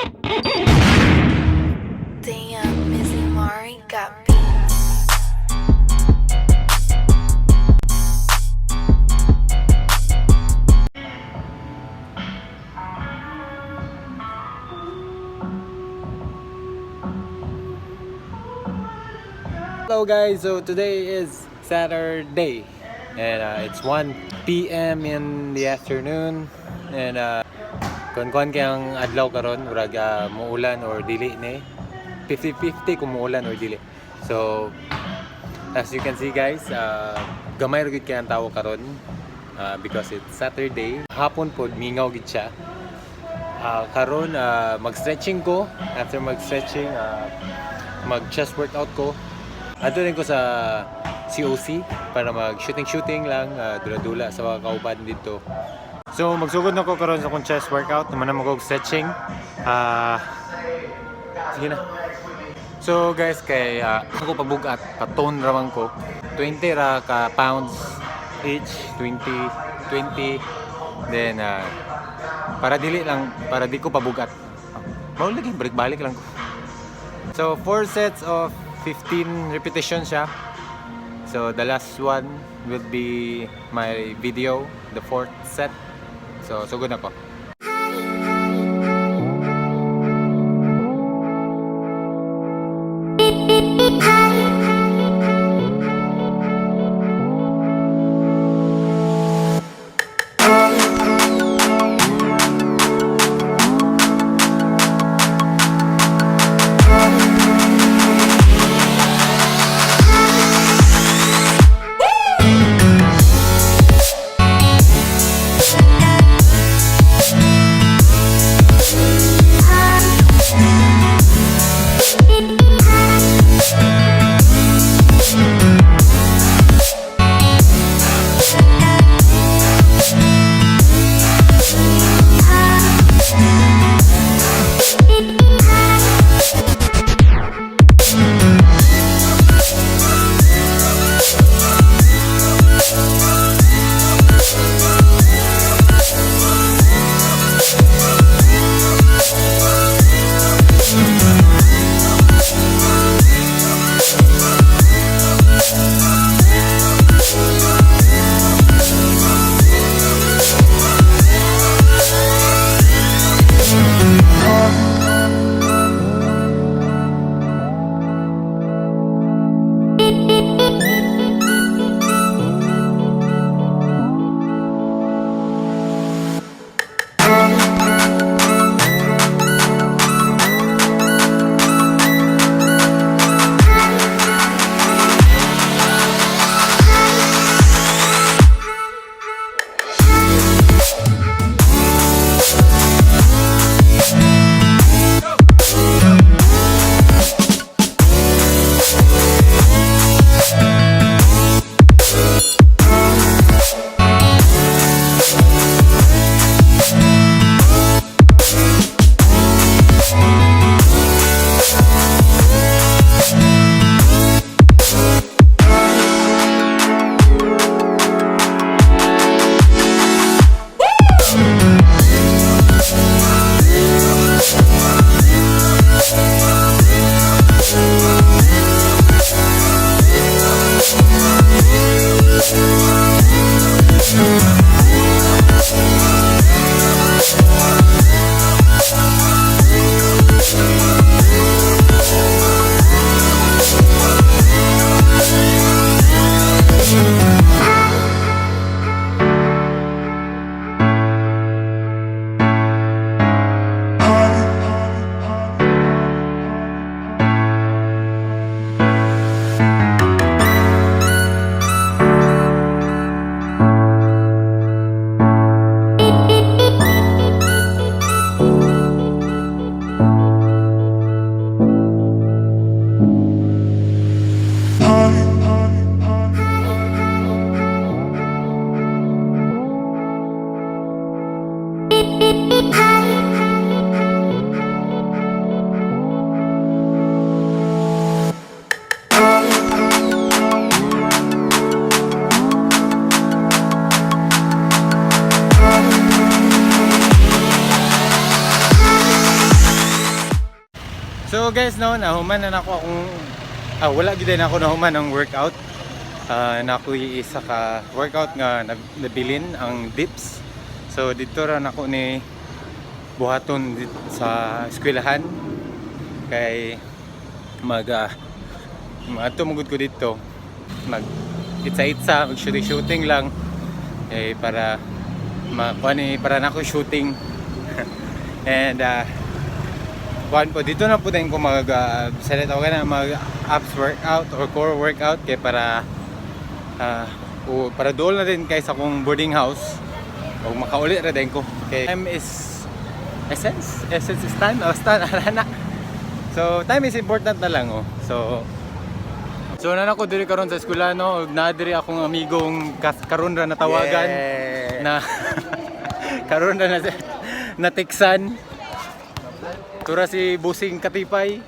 Damn, Mizzy Mari got beats. Hello guys, so today is Saturday and it's 1 p.m. in the afternoon and kuan-kuan kay ang adlaw karon, murag muulan or dili ni, 50-50 kung muulan or dili. So as you can see guys, gamay ra gyud kay ang tawo karon because it's Saturday. Hapon pod mingaw gid siya. Karon mag-stretching ko. After mag-stretching, mag-chest workout ko. Adto din ko sa COC para mag-shooting-shooting lang, dula-dula sa mga kauban dito. So magsugod na ko karon sa akong chest workout, naman na mag stretching. Sige na. So guys, kay ako pabugat, pa-tone ra man ko. 20 ra ka pounds each, 20, 20. Then para dili lang, para di ko pabugat. Mao lagi, balik-balik lang ko. So 4 sets of 15 repetitions siya. So the last one will be my video, the fourth set. So sugod na ko. So guys, no, nahuman na nako akong wala gid na ako nahuman ang workout. Na ako'y isa ka workout nga nabilin ang dips. So dito ra nako ni buhaton sa eskwelahan kay mag maadto magud ko dito, mag itsa-itsa, mag shooting shooting lang eh, para makuha ni para nako shooting and kuan po dito na po din ko mag select ako na mag abs workout or core workout kay para o, para dool na din kay sa akong boarding house o makauli ra din ko kay time is essence, essence is time o time na. So time is important na lang, oh. So na ako diri karon sa eskwela, no, ug naa diri akong amigong karon ra natawagan na karon ra na natiksan. Tura si Busing Katipay.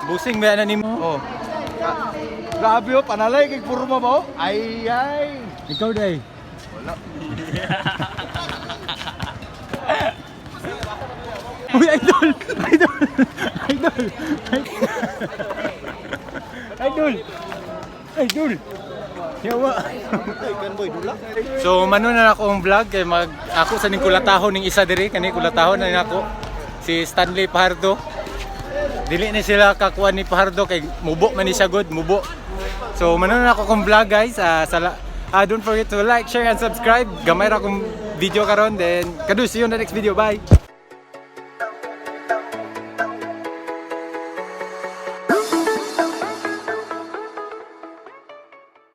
Busing ba na nimo? Oh. Grabe oh, panalay kay puro mo ba, oh? Ay ay. Ikaw day. Wala. Uy, idol! Idol! Idol! Idol! Idol! Yawa. Ay, boy, dula. So mano na ako ang vlog kay mag ako sa ning kulatahon ning isa diri kani kulatahon na nako si Stanley Pardo. Dili ni sila kakuan ni Pardo kay mubo man ni siya good, mubo. So mano na ako kong vlog, guys. Don't forget to like, share and subscribe. Gamay ra akong video karon, then kadu, see you in the next video. Bye.